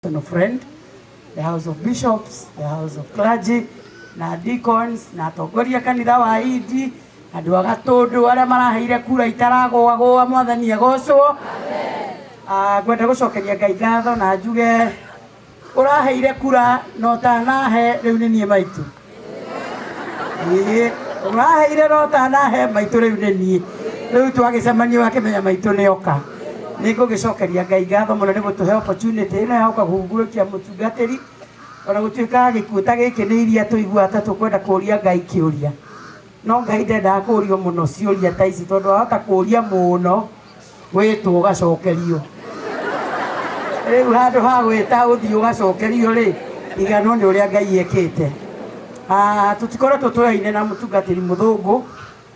Personal friend, the House of Bishops, the House of Clergy, na deacons, na atongoria kanitha wa Idi, andũ a Gatũndũ arĩa maraheire kura itaragũagũa, Mwathani agocwo. Ah, ngwenda gũcokeria Ngai ngatho na njuge ũraheire kura na ũtanahe rĩu nĩ niĩ maitũ. Ĩĩ, ũraheire no ũtanahe maitũ rĩu nĩ niĩ. Rĩu twagĩcemania ũgakĩmenya maitũ nĩ oka. Nĩ ngũgĩcokeria Ngai ngatho mũno nĩ gũtũhe opportunity ĩno ya gũka kũhungurũkia mũtungatĩri. Ona gũtuĩka gĩkuũ ta gĩkĩ nĩ iria tũiguaga ta tũkwenda kũria Ngai kĩũria. No Ngai ndendaga kũrio mũno ciũria ta ici tondũ wahota kũria mũno wĩtwo ũgacokerio. Rĩu handũ ha gwĩta ũthiĩ ũgacokerio rĩ, iganwo nĩ ũrĩa Ngai ekĩte. Ah, tũtikoretwo tũyaine na mũtungatĩri mũthũngũ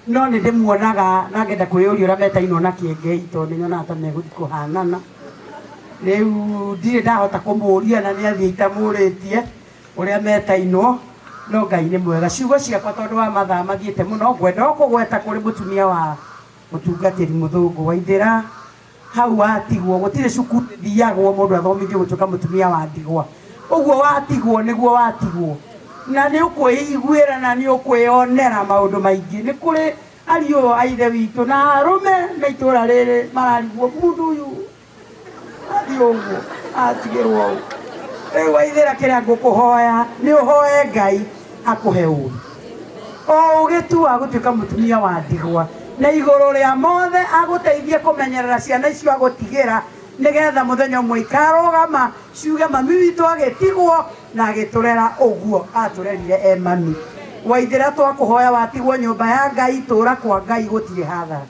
no nĩ ndĩmuonaga na ngenda kwĩyũria ũrĩa metainwo na Kĩengei tondũ nĩ nyonaga ta megũthiĩ kũhanana. Rĩu ndirĩ ndahota kũmũria na nĩ athiĩ itamũrĩtie ũrĩa metainwo no Ngai nĩ mwega. Ciugo ciakwa tondũ wa mathaa mathiĩte mũno ngwenda o kũgweta kũrĩ mũtumia wa mũtungatĩri mũthũngũ Waithĩra hau watigwo gũtirĩ cukuru ĩthiagwo mũndũ athomithio gũtuĩka mũtumia wa ndigwa. Ũguo watigwo nĩguo watigwo na nĩ ũkwĩiguĩra na nĩ ũkwĩyonera maũndũ maingĩ. Nĩ kũrĩ ariũ a ithe witũ na arũme na itũra rĩrĩ mararigwo mũndũ ũyũ athiĩ ũguo atigĩrwo ũũ. Rĩu Waithĩra kĩrĩa ngũkũhoya nĩ ũhoe Ngai akũhe ũũgĩ o ũgĩ tu wa gũtuĩka mũtumia wa ndigwa na igũrũ rĩa mothe agũteithie kũmenyerera ciana icio agũtigĩra nĩgetha mũthenya ũmwe ikarũgama ciuge mami witũ agĩtigwo na agĩtũrera ũguo atũrerire e mami. Waithĩra twakũhoya watigwo nyũmba ya Ngai tũra kwa Ngai gũtirĩ hathara.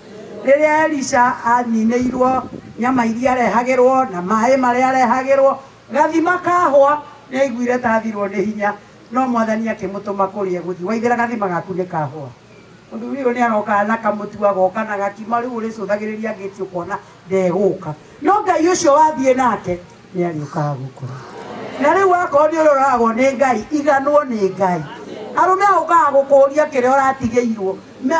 Rĩrĩa Elisha aninĩirwo nyama iria arehagĩrwo na maĩ marĩa arehagĩrwo gathima kahwa nĩ aiguire ta athirwo nĩ hinya no Mwathani akĩmũtũma kũrĩa egũthiĩ. Waithĩra gathima gaku nĩ kahwa. Mũthuri ũyũ nĩ arokaga na kamũtu agoka na gakima rĩu ũrĩcũthagĩrĩria ngĩti ũkona ndegũka. No Ngai ũcio wathiĩ nake nĩ arĩũkaga gũkora. Na rĩu akorwo nĩ ũroragwo nĩ Ngai iganwo nĩ Ngai. Arũme ũkaga gũkũria kĩrĩa ũratigĩirwo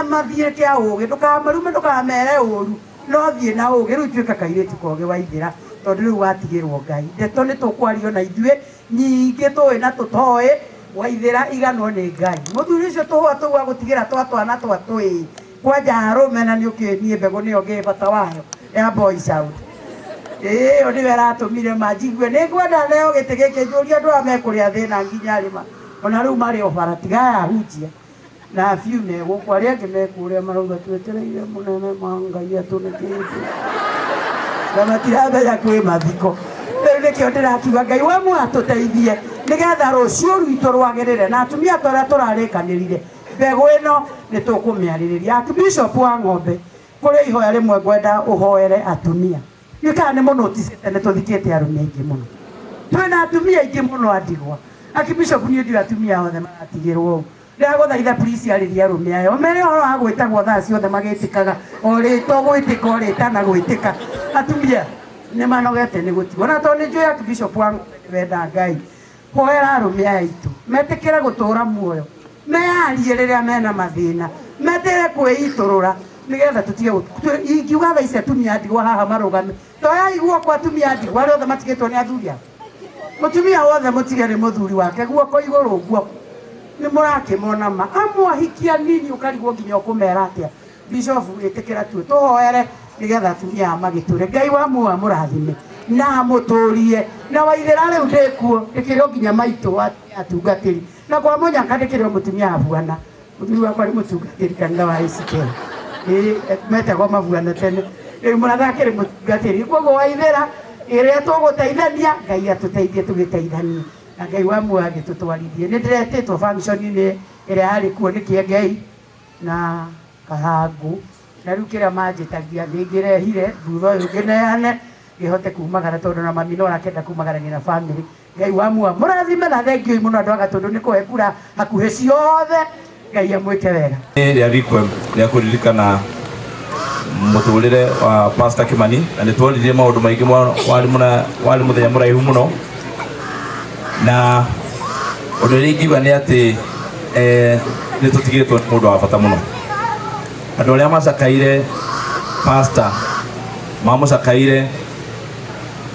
mathiĩ kĩa ũgĩ ndũkamarume ndũkamere ũru no thiĩ na ũgĩ rĩu tuĩka kairĩtu kogĩ Waithĩra tondũ rĩu watigĩrwo Ngai. Ndeto nĩ tũkwario na ithuĩ nyingĩ tũĩ na tũtoĩ Waithĩra iganwo nĩ Ngai. Mũthuri ũcio tũhũa tũu agũtigĩra twa twana twa twĩĩ kwanja arũme na nĩ ũkĩũĩ niĩ mbegũ nĩyo ngĩĩ bata wayo ya boy child. Ĩĩ ĩyo nĩyo ĩratũmire ma njigue nĩ ngwenda neo gĩtĩ gĩkĩ njũrie andũ aya mekũrĩa thĩna nginya rĩ ma ona rĩu marĩ o bara tiga aya ahunjia na a few me gũkũ arĩa angĩ me kũrĩa marauga twetereire mũnene ma Ngai atũnĩkĩte na matiramenya kwĩ mathiko. Rĩu nĩkĩo ndĩrakiuga Ngai wa muoyo atũteithie nĩgetha rũciũ rwitũ rwagĩrĩre na atumia ta ũrĩa tũrarĩkanĩrire mbegũ ĩno nĩ tũkũmĩarĩrĩria. Archbishop wa Ng'ombe kũrĩ ihoya rĩmwe ngwenda ũhoere atumia. Ndiũĩ kana nĩ mũnũticĩte nĩ tũthikĩte arũme aingĩ mũno. Twĩna atumia aingĩ mũno a ndigwa. Archbishop niĩ ndiũĩ atumia othe maratigĩrwo ũũ. Ndagũthaitha please arĩria arũme aya ũmere ũhoro wa gwĩtagwo thaa ciothe magĩtĩkaga o rĩtwa gwĩtĩka o rĩtana gwĩtĩka. Atumia nĩ manogete nĩ gũtigwo na tondũ nĩ njũĩ Archbishop wa Ng'ombe nĩ wenda Ngai hoera arũme aya aitũ metĩkĩre gũtũra muoyo meyarie rĩrĩa mena mathĩna metĩkĩre kwĩitũrũra nĩgetha tũtige ingiuga thaa ici atumia a ndigwa haha marũgame toyai guoko atumia a ndigwa arĩa othe matigĩtwo nĩ athuri ao mũtumia wothe mũtige nĩ mũthuri wake guoko igũrũ ũguo nĩ mũrakĩmona ma amwe ahiki anini ũkarigwo nginya ũkũmera atĩa. Bishop ĩtĩkĩra tu tũhoere nĩgetha atumia aya magĩtũre. Ngai wa muoyo amũrathime na amũtũrie na Waithĩra rĩu ndĩkuo ndĩkĩrĩ o nginya maitũ atungatĩri na kwa mũnyaka ndĩkĩrĩ o mũtumia abuana mũthuri wakwa nĩ mũtungatĩri kanitha wa ACK ĩĩ metagwo mabuana tene rĩu mũratha akĩrĩ mũtungatĩri koguo Waithĩra ĩrĩa tũgũteithania Ngai atũteithie tũgĩteithanie na Ngai wa muoyo agĩtũtwarithie. Nĩ ndĩretĩtwo function-inĩ ĩrĩa yarĩ kuo nĩ Kĩengei na Kahangu na rĩu kĩrĩa manjĩtagia nĩ ngĩrehire thutha ũyũ ngĩneane ngĩhote kumagara tondũ na mami no arakĩenda kumagarania na family. Ngai wa muoyo amũrathime na thengiũi mũno andũ a Gatũndũ nĩ kũhe kura hakuhĩ ciothe. Ngai amwĩke wega. Nĩ rĩa requiem rĩa kũririkana mũtũrĩre wa Pastor Kimani na nĩ tworirie maũndũ maingĩ mũno, warĩ mũthenya mũraihu mũno na ũndũ ũrĩa ingiuga nĩ atĩ nĩ tũtigĩtwo nĩ mũndũ wa bata mũno. Andũ arĩa macakaire pastor mamũcakaire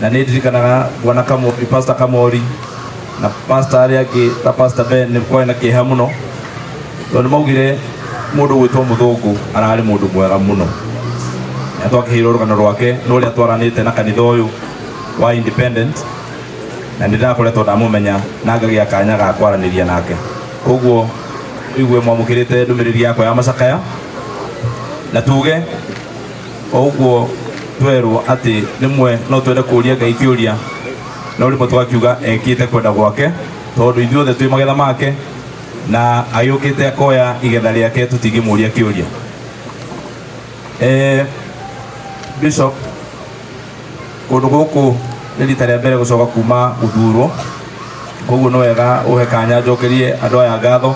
Na nĩ ndirikanaga bwana Kamori, Pastor Kamori na pastor arĩa angĩ ta Pastor Ben nĩ kwarĩ na kĩeha mũno tondũ nĩ maugire mũndũ gwĩtwo mũthũngũ ararĩ mũndũ mwega mũno. Na twakĩheirwo rũgano rwake na ũrĩa twaranĩte na kanitha ũyũ wa Independent, na nĩ ndakoretwo ndamũmenya na ngagĩa kanya ga kwaranĩria nake. Koguo igue mwamũkĩrĩte ndũmĩrĩri yakwa ya macakaya, na tuge o ũguo twerwo atĩ rĩmwe no twende kũria Ngai kĩũria, no rĩmwe tũgakiuga ekĩte kwenda gwake, tondũ ithuothe twĩ magetha make na agĩũkĩte akoya igetha rĩake, tũtingĩmũria kĩũria. Bishop, kũndũ gũkũ nĩ rita rĩa mbere gũcoka kuma gũthurwo, koguo nĩ wega ũhe kanya njokerie andũ aya ngatho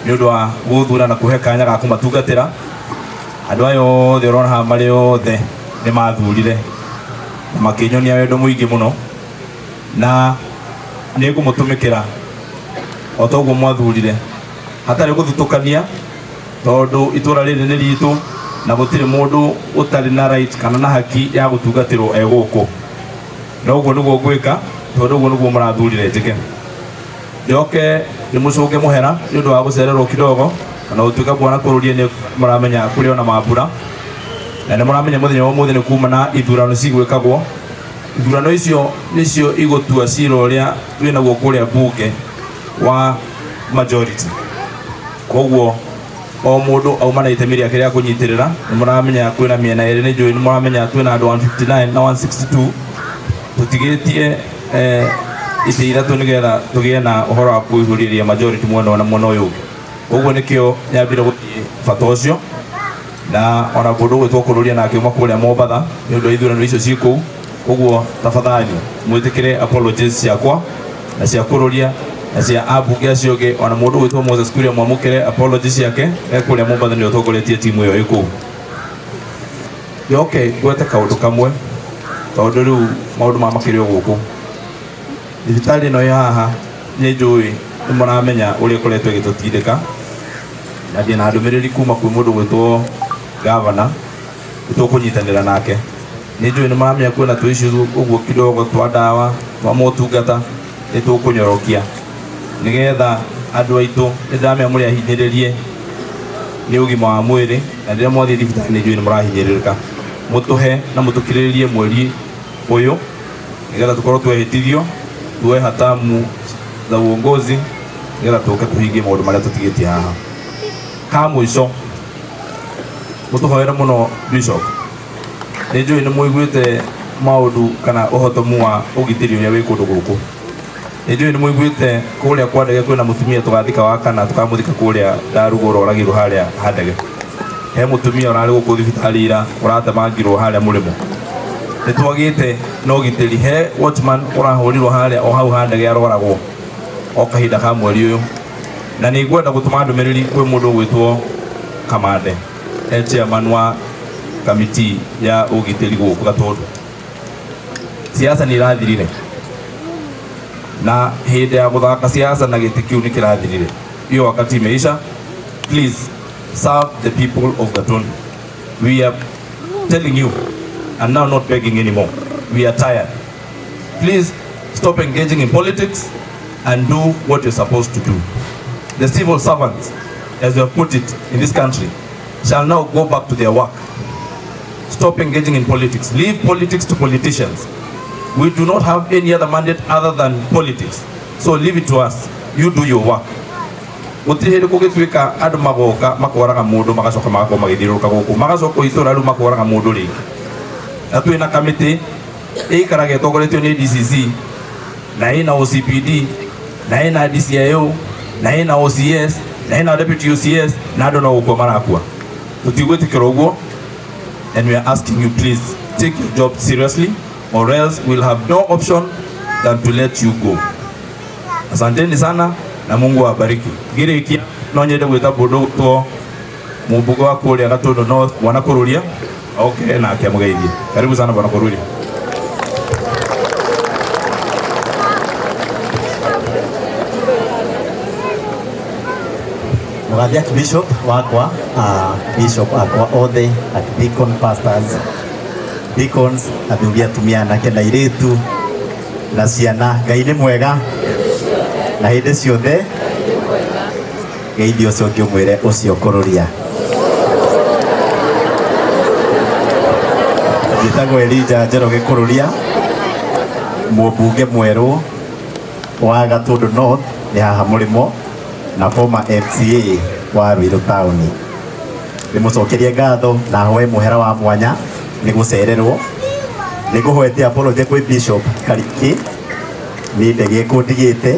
nĩ ũndũ wa gũthura na kũhe kanya ga kũmatungatĩra. Andũ aya othe ũrona haha marĩ othe nĩ mathurire na makĩnyonia wendo mũingĩ mũno, na nĩ ngũmũtũmĩkĩra o ta ũguo mwathurire hatarĩ gũthutũkania, tondũ itũra rĩrĩ nĩ ritũ na gũtirĩ mũndũ ũtarĩ na right kana na haki ya gũtungatĩrwo e gũkũ. Na ũguo nĩguo ngwĩka, tondũ ũguo nĩguo mũrathurire njĩke. Njoke ndĩmũcũnge mũhera nĩ ũndũ wa gũcererwo kidogo, kana gũtuĩka bwana kũrũria nĩ mũramenya kũrĩ ona mambura, na nĩ mũramenya mũthenya wa ũmũthĩ nĩ kuma na ithurano cigwĩkagwo. Ithurano icio nĩcio igũtua cira ũrĩa twĩnaguo kũrĩa bunge wa majority. Koguo o mũndũ auma na itemi rĩake rĩa kũnyitĩrĩra. Nĩ mũramenya kwĩna mĩena ĩrĩ, nĩ njũĩ nĩ mũramenya twĩna andũ 159 na 162, tũtigĩtie itĩ ithatũ nĩgetha tũgĩe na ũhoro wa kũihũrĩria majority mwena na mwena ũyũ ũngĩ. Koguo nĩkĩo nyambire gũthiĩ bata ũcio, na ona mũndũ ũgwĩtwo kũrũria nake uma kũrĩa Mombatha nĩ ũndũ wa ithurano icio ciĩ kũu. Koguo tafadhali mwĩtĩkĩre apologies ciakwa na cia kũrũria na cia ambunge acio angĩ, ona mũndũ ũgwĩtwo Moses Kuria mwamũkĩre apologies ciake e kũrĩa Mombatha, nĩ ũtongoretie timu ĩyo ĩ kũu. Njoke ngwete kaũndũ kamwe, tondũ rĩu maũndũ ma makĩrĩ o gũkũ thibitarĩ ĩno ĩ haha, nĩ njũĩ nĩ mũramenya ũrĩa ĩkoretwo ĩgĩtũtindĩka, na ndĩna ndũmĩrĩri kuma kwĩ mũndũ gwĩtwo gavana, nĩ tũkũnyitanĩra nake. Nĩ njũĩ nĩ mũramenya kwĩna tũ issues ũguo kidogo twa ndawa twa motungata, nĩ tũkũnyorokia nĩgetha andũ aitũ, nĩ ndĩramenya mũrĩ ahinyĩrĩrie nĩ ũgima wa mwĩrĩ, na rĩrĩa mwathiĩ thibitarĩ nĩ njũĩ nĩ mũrahinyĩrĩrĩka. Mũtũhe na mũtũkirĩrĩrie mweri ũyũ nĩgetha tũkorwo twehĩtithio tuoe hatamu za uongozi nĩgetha tũke tũhingie maũndũ marĩa tũtigĩtie haha. Ka mũico, mũtũhoere mũno Bishop. Nĩ njũĩ nĩ mũiguĩte maũndũ kana ũhotomu wa ũgitĩri ũrĩa wĩ kũndũ gũkũ. Nĩ njũĩ nĩ mũiguĩte kũrĩa kwa ndege kwĩna mũtumia tũgathika wa kana tũkamũthika kũrĩa Ndarugo, ũroragirwo harĩa ha ndege. He mũtumia ũrarĩ gũkũ thibitarĩ ira ũratemangirwo harĩa mũrĩmo. Nĩ twagĩte na ũgitĩri, he watchman ũrahũrirwo harĩa o hau ha ndege aroragwo o kahinda ka mweri ũyũ. Na nĩ ngwenda gũtũma ndũmĩrĩri kwĩ mũndũ ũgwĩtwo Kamande, he chairman wa kamiti ya ũgitĩri gũkũ Gatũndũ. Siasa nĩ irathirire, na hĩndĩ ya gũthaka siasa na gĩtĩ kĩu nĩ kĩrathirire. Hiyo wakati imeisha. Please serve the people of Gatundu. We are telling you and now not begging anymore. We are tired. Please stop engaging in politics and do what you're supposed to do. The civil servants, as we have put it in this country, shall now go back to their work. Stop engaging in politics. Leave politics to politicians. We do not have any other mandate other than politics. So leave it to us. You do your work. Gũtirĩ hĩndĩ kũngĩtuĩka andũ magoka makoraga mũndũ magacoka magakorwo magĩthiũrũrũka gũkũ, magacoka itũra rĩu makoraga mũndũ rĩngĩ. Na twĩna kamĩtĩ ĩikaraga ĩtongoretio nĩ DCC, na ĩna OCPD, na ĩna DCIO, na ĩna OCS, na ĩna deputy OCS, na andũ no gũkua marakua. Tũtigwĩtĩkĩra ũguo, and we are asking you, please take your job seriously, or else we'll have no option than to let you go. Asanteni sana na Mungu awabariki. Ngĩrĩkia no nyende gwĩta mũndũ gwĩtwo mũmbunge wa kũrĩa Gatundu North, Bwana Kururia, oke nake amũgeithie. Karibu sana Bwana Kururia. Mũgathia Archbishop wakwa, Bishop akwa othe, Archdeacon, pastors, Deacons, athuri, atumia, anake na airĩtu na ciana. Ngai nĩ mwega na hĩndĩ ciothe. Geithio ũcio ũngĩ ũmwĩre ũcio kũrũria. Njĩtagwo Elijah Njoroge Kũrũria, mũmbunge mwerũ wa Gatũndũ North, nĩ haha mũrĩmo, na former MCA wa Ruiru Town. Ndĩmũcokerie ngatho na hoe mũhera wa mwanya nĩ gũcererwo. Nĩ ngũhoete apology kwĩ Bishop Kariki, nĩ ndege ĩkũndigĩte.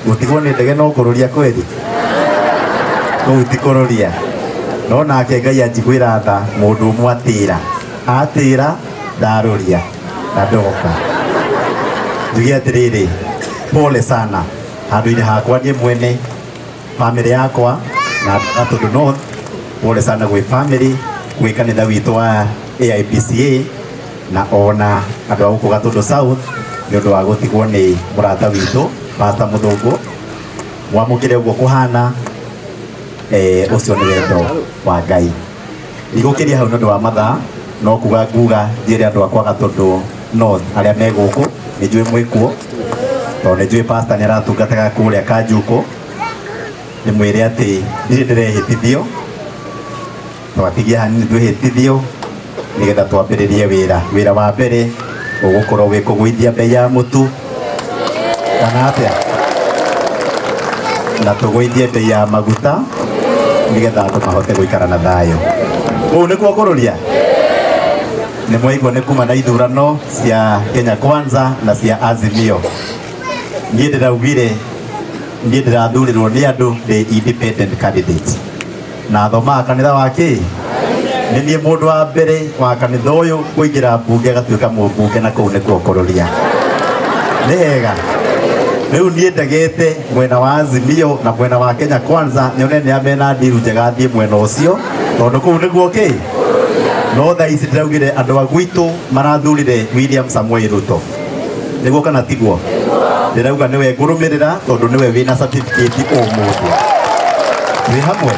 Gũtigwo nĩ ndege no kũrũria kweri, kũu ti kũrũria. No nake Ngai anjiguĩra tha, mũndũ ũmwe atĩra atĩra ndarũria na ndoka. Njuge atĩrĩrĩ, pole sana handũ-inĩ hakwa niĩ mwene, family yakwa na Gatũndũ North. Pole sana gwĩ family, gwĩ kanitha witũ wa AIPCA na ona andũ a gũkũ Gatũndũ South nĩ ũndũ wa gũtigwo nĩ mũrata witũ Pastor Mũthũngũ. Mwamũkĩre ũguo kũhana, ũcio nĩ wendo wa Ngai. Ndigũkĩria hau nĩ ũndũ wa mathaa, no kuga nguga njĩre andũ akwa Gatũndũ North arĩa me gũkũ, nĩ njũĩ mwĩkuo, tondũ nĩ njũĩ pastor nĩ aratungataga kũrĩa Kanjũkũ. Ndĩmwĩre atĩ ndirĩ ndĩrehĩtithio, twatigia hanini twĩhĩtithio nĩgetha twambĩrĩrie wĩra. Wĩra wa mbere ũgũkorwo wĩ kũgũithia mbei ya mũtu kana atĩa, na tũgũithie mbei ya maguta nĩgetha andũ mahote gũikara na thayũ. Kũu nĩkuo kũrũria. Nĩ mwaigua nĩ kuma na ithurano cia Kenya Kwanza na cia Azimio. Niĩ ndĩraugire niĩ ndĩrathurirwo nĩ andũ, ndĩ independent candidate, na thomaga kanitha wa kĩ. Nĩ niĩ mũndũ wa mbere wa kanitha ũyũ kũingĩra mbunge agatuĩka mũmbunge, na kũu nĩkuo kũrũria. Nĩ hega. Rĩu niĩ ndegete mwena wa Azimio na mwena wa Kenya Kwanza, nyone nĩ amena ndiru njega thiĩ mwena ũcio, tondũ kũu nĩguo kĩ. No thaa ici ndĩraugire andũ a gwitũ marathurire William Samoei Ruto, nĩguo kana tiguo? Ndĩrauga nĩwe ngũrũmĩrĩra tondũ nĩwe wĩna certificate ũmũthĩ. Twĩ hamwe.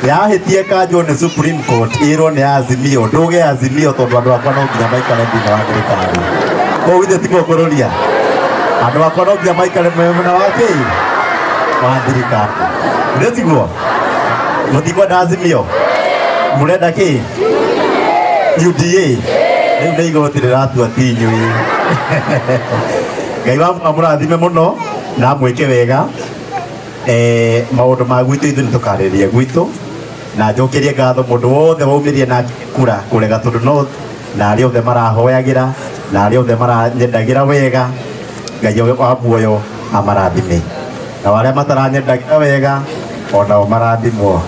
Yahĩtie kanjwo nĩ Supreme Court, ĩrwo nĩ Azimio, ndũge Azimio, tondũ andũ akwa no nginya maikare thĩinĩ wa thirikari. Kũu ithe tiguo kũrũria? Andũ akwa no nginya maikare mwena wa kĩ wa thirikari, nĩ tiguo? Mũtikwenda Azimio, mũrenda kĩ? UDA. Rĩu nĩ igoti rĩratua, ti inyuĩ. Ngai wa amũrathime mũno na amwĩke wega. Maũndũ ma gwitũ ithuĩ nĩ tũkarĩrĩria gwitũ, na njokerie ngatho mũndũ wothe waumĩrie na kura kũrĩa Gatũndũ North, na arĩa othe marahoyagĩra na arĩa othe maranyendagĩra wega. Ngai wa muoyo amarathime, na arĩa mataranyendagĩra wega onao marathimwo.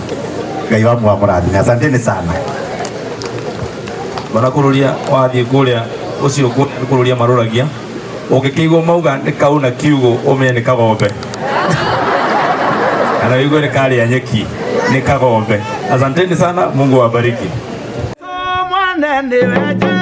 Ngai wa muoyo amũrathime. Asanteni sana. Bwana Kururia, wathiĩ kũrĩa ũcio kũrĩa kũrũria marũragia, ũngĩkĩigua mauga nĩ kauna kiugo, ũmenye nĩ kagombe, kana ũigue nĩ karĩa nyeki, nĩ kagombe. Asanteni sana, Mungu awabariki. Mwana niwe.